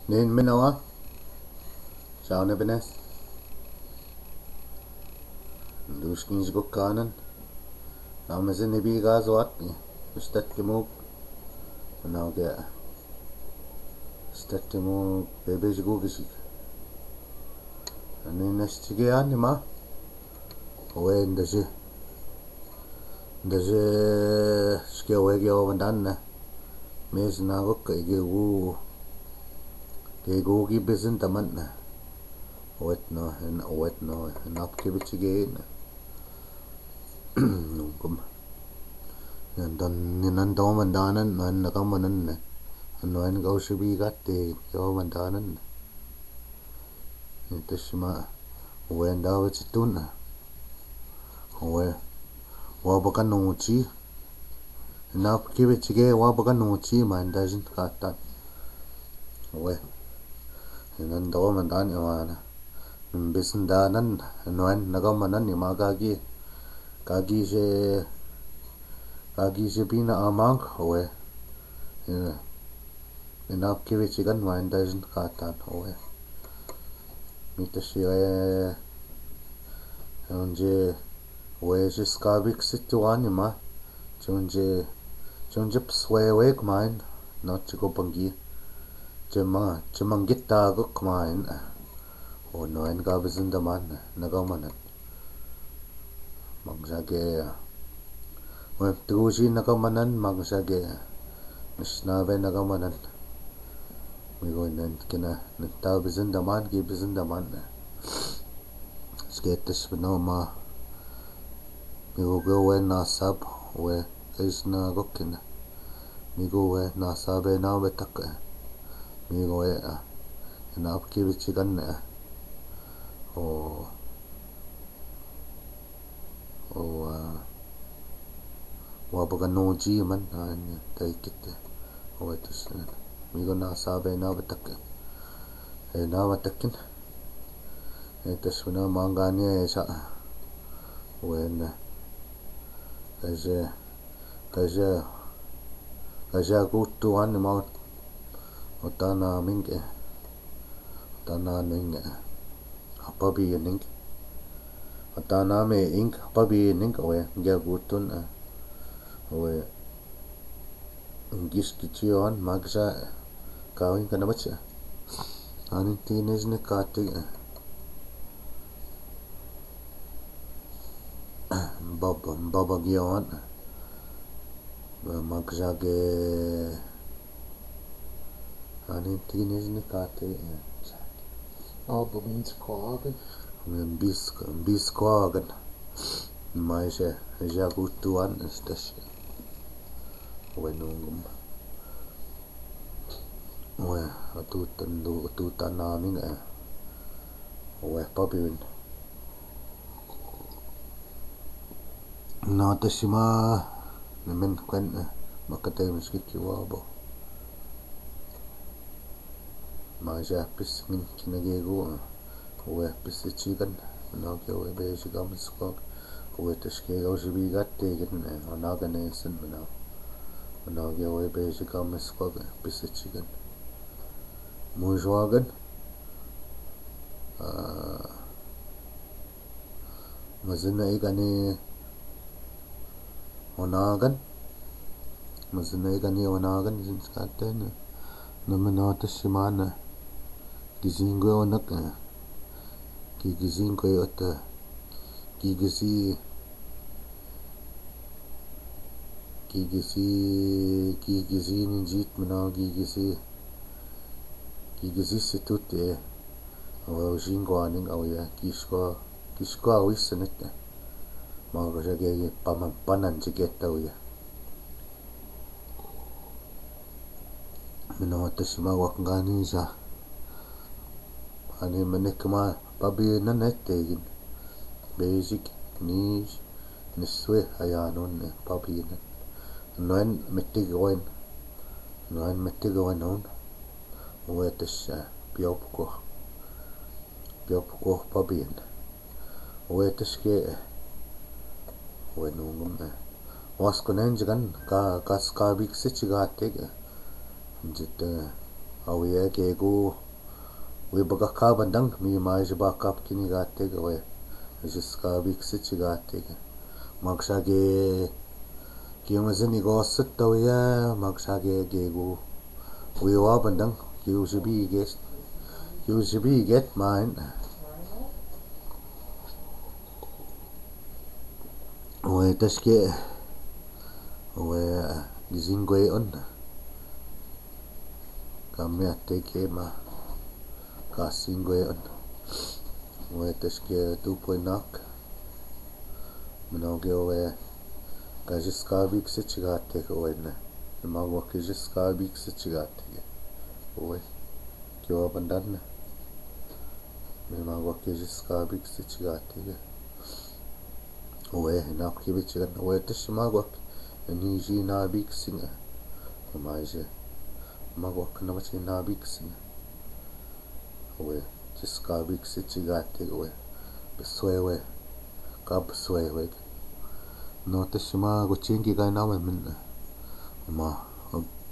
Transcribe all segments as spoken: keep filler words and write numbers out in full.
Nen menawa. Siya ne benes. Duskins ko kanan. Namasin ibi gazo at. Stat kemuk. Nau ke. Stat kemuk bebe jigo kisik. Ani nesti ke ani ma. Owe, ndasi. Ndasi, ske owe ke owe ndan na. Mes na ko ke ige wu. Ke wu ki besin taman na. Owe no, en, owe no, en ap ke bici ke na. Nungkum. Ni nan dan, ni nan dan mandanan, nan nakamanan na. No en kau sibi kate, ke owe mandanan na. Ito sima, owe nda wetitun. Owe, wa baka noti. Na kiwe cike wa baka noti ma nda jin katan. Owe. Nan dawa mandan iwana. Mbis ndanan, noen nakamanan ima kagi. Kagi se, kagi se pina amang, owe. Ina. Ina kiwi cikan ma inda jin katan, owe. Mita si, eh, onje, owe, si skabik si tuan ima. Ci onje, ci onje pswewe kmain, no ciko panggi. Cima, cima gita ko kmain. O noen ka bizin daman, nakamanan. Magsage, we, tugu si nakamanan, magsage. Misnabe nakamanan. Migo nen kina, nenta bizin daman, ki bizin daman. Sketes beno ma. Migo go we nasab, we, kaisna gokina. Migo we nasabe na we tak. Migo we, ah. Ina apki bicikan, ah. O. O, ah, wa baka noji man, ah, ni taikit, eh. Owe, tus, eh, migo nasabe na batak, eh, na batakin. Eh, tus na mangani, eh, sa. Owe, na. Kasi, kasi, kasi aku tuan mau. Otana ming, eh. Otana ning, eh. Apabi ning. Atana me ing, apabi ning, owe, gia gutun, eh. Owe, gis kici on, magsa, eh, kawin kana baca. Anin tinis ni kati, eh. Baba, baba gia on, eh. Magsa ge, Anin tinis ni kati, eh. O, bubins koagan. Bis, bis koagan. Maise, jagutuan, stas. Owe nungum. Owe, atutan, atutan namin, eh. Owe, papin. Natasima, nemen kwen, eh, makatay miski kiwa bo. Masa pis ngin kinagego, eh, owe pis cikan, no ke owe be cikan miskok, owe tes ke gau sibigat te ken, eh, ona ka nesen mena. Ona ke owe be cikan miskok, eh, pis cikan. Musuagan, eh, Mazina ikani onagan. Mazina ikani onagan, sin skaten. Namana tasimana. Gizingwe onak. Gigizingwe ota. Gigisi. Gigisi, gigisi ninjit mana gigisi. Gigisi situt e. Awa using ko aning awa ya. Gisko, gisko awis senek e. Maka sa ke paman panan siket awa ya. Mino tes ma wak ngani sa. Ani menek ma pabi nan ete gin. Basic ni niswe aya non e pabi nan. Noen metik wen. Noen metik wen non. Owe tes, eh, piopko. Piopko pabi nan. Owe tes ke, eh. Owe nungum, eh. Wasko nen jikan ka, kas kabik se cigatek, eh. Jite, eh. Awiya gego, wi bakakabandang, mi maji bakap kini gateg, awe. Jiska biksi ci gateg. Magsake, ki mazin i gosit awiya, magsake gego. Wi wabandang, ki ujibiget. Ki ujibiget main. Awe taske. Awe, gizingwe on. Kami ateke ma. Kasingwe on. Awe taske tupoy nak. Minoge awe. Kajiska biksi ci gateg awe na. Magwak jiska biksi ci gateg. Awe. Ki wabandang na. Mi magwak jiska biksi ci gateg. Awe, napki bicigan, awe, taske magwak. Ni ji na biksi nga. Maji. Magwak na baci na biksi nga. Awe, jiska biksi ci gateg, awe. Beswewe. Ka beswewe. No taske magucingki ka nawe min. Ma,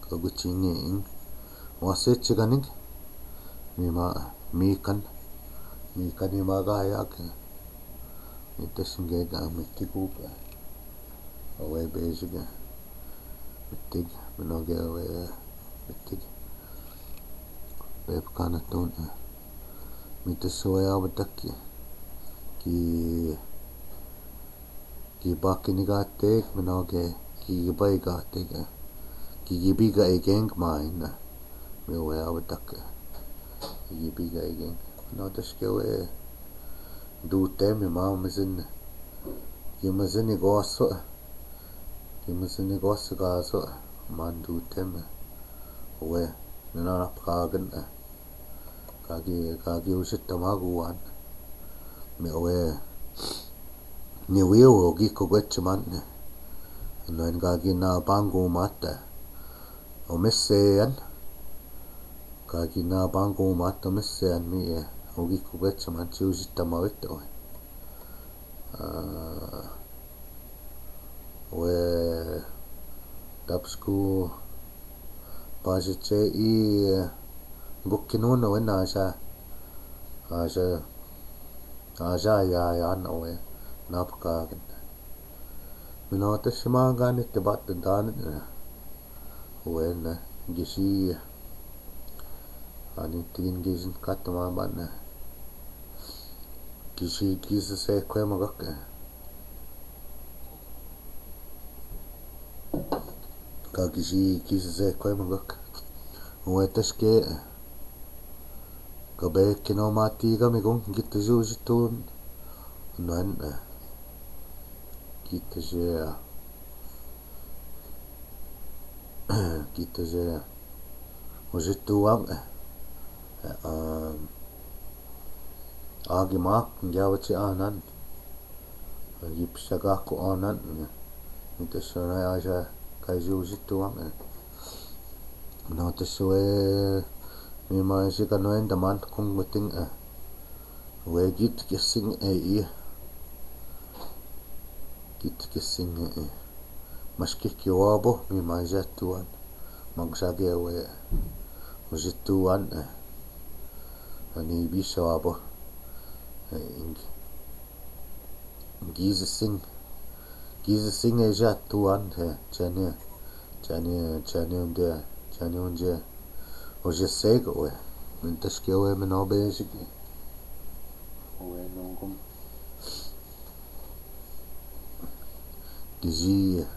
agucingi ing. Wasi ci ganing. Mi ma, mi kan. Mi kan i magayak. Ita singge ga mitig upa. Awe bejig. Mitig, minoge awe mitig. Beb kana tun. Mita sawe abadak ki. Ki, ki bakini gateg, minoge, ki gibai gateg. Ki gibiga igeng main. Mi awe abadak. Ki gibiga igeng. Minotaske awe. Duteme ma mazin. Ki mazin i goso. Ki mazin i goso gaso. Man duteme. Awe. Nana napkagan. Kagi, kagi usit tamaguan. Mi awe. Ni wiyo gi kugwet ciman. Noen kagi na bangu mata. Omesean. Kagi na bangu mata omesean mi e. Ogi kugwet ciman ci usit tamawit awe. Awe. Tapsku. Pajece i. Gukinun awe na sa. Asa. Asa ya ya na awe. Napkagan. Minotaske magani tibat danit na. Awe na, gisi. Ani tigin gisin katama bana. Gisi, gisi se kwe magak. Ka gisi, gisi se kwe magak. Awe taske. Ka be kino mati kami kung gita ju jitun. Nan, gita je. Gita je. Ujituang. Agi mak ngiawa ci anan. Agi pisagako anan. Ita sona aja kaji ujituang. Notaske awe mi maji kanoen daman kung guting. Awe git kising e i. Git kising e i. Maski kiwabo mi maji atuan. Magsake awe. Ujituan e. Ani bisa wabo. Ing. Gizising. Gizising e jatuan e. Cani. Cani, cani unde. Cani unde. Ujisego awe. Mintaske awe minobe jigi. Awe nungum. Gizi.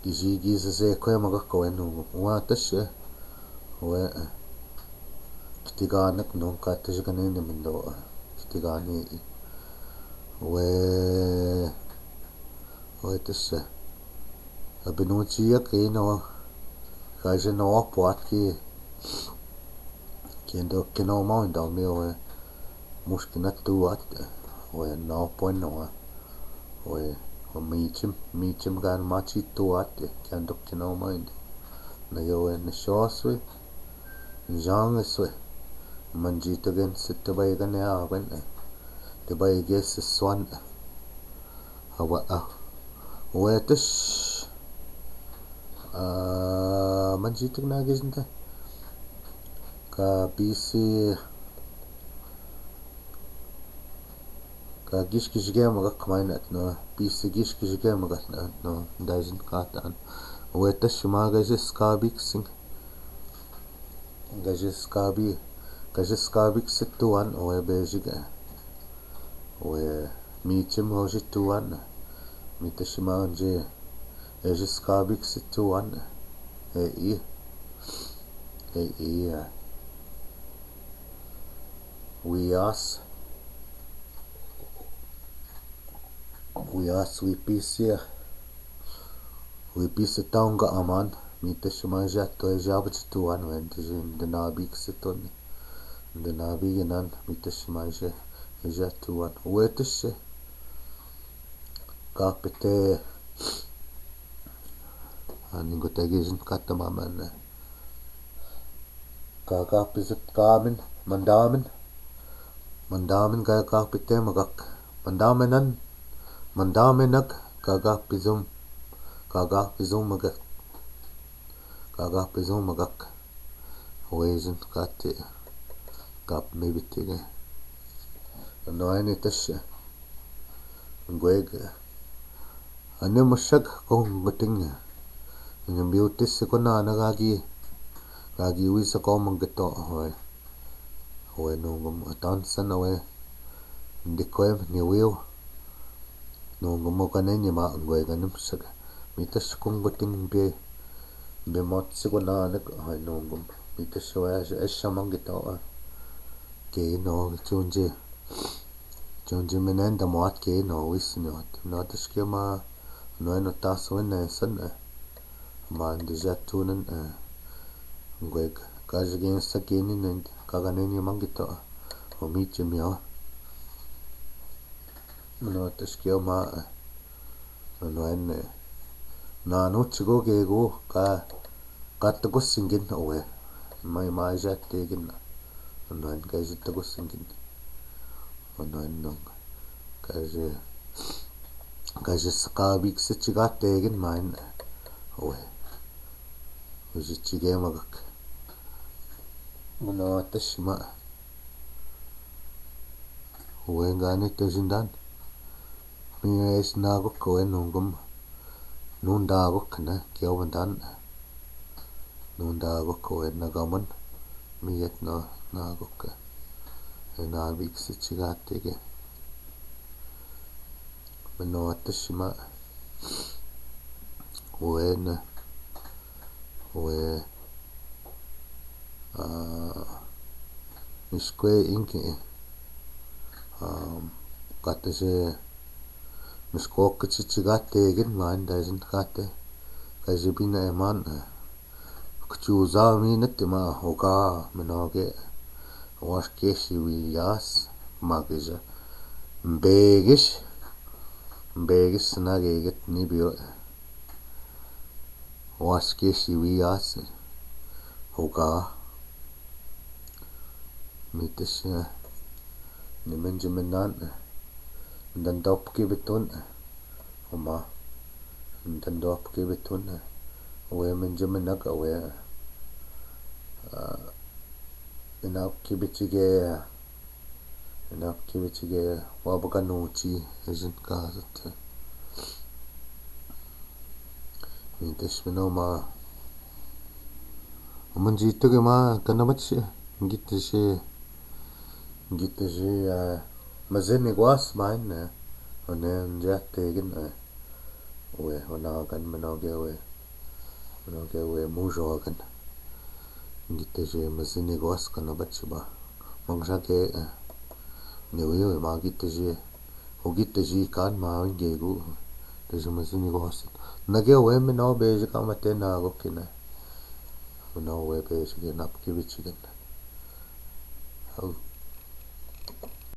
Gizi, gizi se kwe magak awe nungum. Wa taske. Awe. Kitiganek nung kataske kanini mindo. Kitigani. Awe. Awe taske. Abinu ciyak ino. Kaja no apuat ki. Kindo kino mau indo mi awe. Muskina tuat. Awe no apuat no. Awe. Awe micim. Micim kan maci tuat. Kindo kino mau indo. Na awe na soswe. Jang eswe. Manji tegen sitebay gane awen. Tebay ge siswan. Awa a. Awe tes. Manji teg na gisinta. Ka pisi, ka gisikisike magak maina, no, pisi gisikisike magak, no, no, dajin katan. Weta sima gaji skabiksing. Gaji skabi, gaji skabik situan, we bejik. We mitim ho situan. Mita sima gaji, gaji skabik situan. E i. E i. Wiyas. Wiyas wipisi. Wipisi taungga aman. Mita sima gaji atu gaji abit situan wen tiji ndanabik situn. Ndanabik inan mita sima gaji gaji atuan. Weta si. Kapite. Ani gota gejin kata maman. Kaka pizut kamin, mandamin. Mandamin kaka pite magak. Mandaminan, mandaminak kaka pizum. Kaka pizum magak. Kaka pizum magak. Wejin kati. Kap mebiti ke. No ani tas. Ngweg. Ani masak kong gating. Ani biutis ko na na gagi. Gagi wisa ko manggato, hoy. Hoy nunggum atansan, hoy. Ndikoy ni wiu. Nunggum o kaneni ma ngweg ani masak. Mita si kong gating be. Be mot si ko na na, hoy nunggum. Mita si wa esa manggato. Ke no chunji. Chunji menen da moat ke no wis ni ot. No tas ke ma no eno tas wen ne san, eh. Ma ndi jatunan, eh. Ngweg. Kaji gen sa ke ni nen, kaga nen ni manggato. O mi che mi o. No tas ke ma, eh. No ene. Na no chigo gego ka, ka tago singin owe. Mai mai ja tegin. No en ka ja tago singin. No en nong. Ka ja, ka ja skabik sa chiga tegin main owe. Uji chige magak. Mano atas ma. Owe ngani tajindan. Mi es nagok owe nunggum. Nundagok na, kiyaw bandan. Nundagok owe nagaman. Mi et na, nagok. E nabik si chiga tege. Mano atas ma. Owe na. Owe. Ah, miskwe inki. Ah, kata se. Miskok ke chichiga tegen main dajin kate. Kajibina eman, eh. Kuchuza mi na tima hoka menoge. Waske si wiyas. Magija. Mbegis. Mbegis na geget ni biyo. Waske si wiyas. Hoka. Mitis, eh, ni menjiminan, eh, ndandop ki bitun, eh, oma, ndandop ki bitun, eh, we menjiminak, we, eh, inap ki bitige, eh, inap ki bitige, wa baka nuchi, ejin ka zat, eh. Mitis mino ma. Oman jito ke ma, kanabat si, gito si, gito si, ah, mazin ni gwas main, eh. One, nja tegin, eh. We, ona kan mano ke we. Mano ke we, mujo kan. Gito si, mazin ni gwas, kanabat si ba. Mangsa ke, eh. Ni we, we, ma gito si. Ogi taji kan ma wenge gu. Taji mazin ni gosit. Nage we mino beji ka mate na go kina. Mino we beji ke nap ki bichi kina. Au